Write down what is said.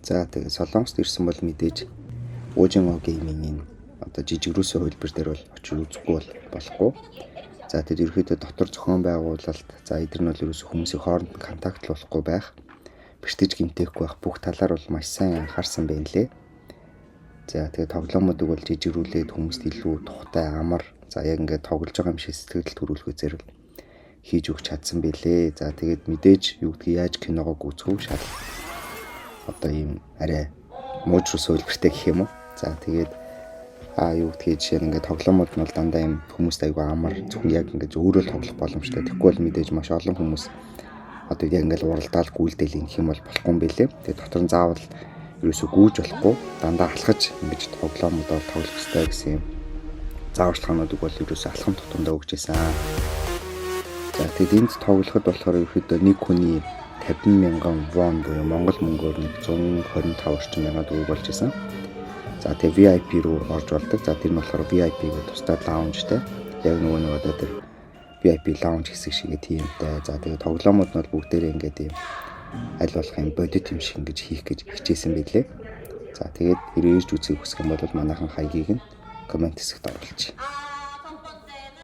За, тэгээ Солонгост ирсэн бол мэдээж Ужинго Gaming-ийн одоо жижигрүүсэн хувилбар дээр бол очиж үзэхгүй бол болохгүй. За, тэгэд ерөөхдөө дотор зохион байгуулалт, за, эдгээр нь бол ерөөсөө хүмүүсийн хооронд нь контактлуулахгүй байх, бэртэж гэмтээхгүй байх бүх талаар бол маш сайн анхаарсан байна лээ. За, тэгээ тоглоомуудыг бол жижигрүүлээд хүмүүст илүү тухтай, амар, за, яг ингээд тоглож байгаа юм шиг сэтгэл төрүүлэх зэрэг хийж өгч чадсан байлээ. За, тэгээд мэдээж юу гэдгийг яаж киногоо гүйцэхв шал одоо ийм арай муужруу хувилбартай гэх юм уу. За, тэгээд юу гэдгийг жишээ нь ингээд тоглоомууд нь бол дандаа юм хүмүүст айгүй амар, зөвхөн яг ингээд өөрөө л тоглох боломжтой. Тэгэхгүй бол мэдээж маш олон хүмүүс одоо яг ингээд уралдаал гүйлдэл ингэх юм бол болохгүй юм билээ. Тэгээд дотор нь заавал ерөөсөө гүйж болохгүй, дандаа алхаж ингэж тоглоомууд бол тоглох ёстой гэсэн юм зааварчилгаануудыг бол ерөөсөө алхам тутамдаа өгч байсан. За, тэгэд энд тоглоход болохоор ерөөхдөө нэг хүний 50 мянган вон буюу Монгол мөнгөөр нэг 125 орчим мянган төгрөг болж исэн. За, тэгээ VIP руу орж болдог. За, тэр нь болохоор VIP гэх тусдаа lounge тай. Яг нөгөө одоо тэр VIP lounge хэсэг шиг тиймтэй. За, тэгээ тоглоомууд нь бол бүгдээрээ ингээд ийм аль болох юм бодит юм шиг ингэж хийх гэж хичээсэн байлээ. За, тэгээд хэрэг ирж үзэхийг хүсэх юм бол манайхан хаягийг нь comment хэсэгт оруулчих.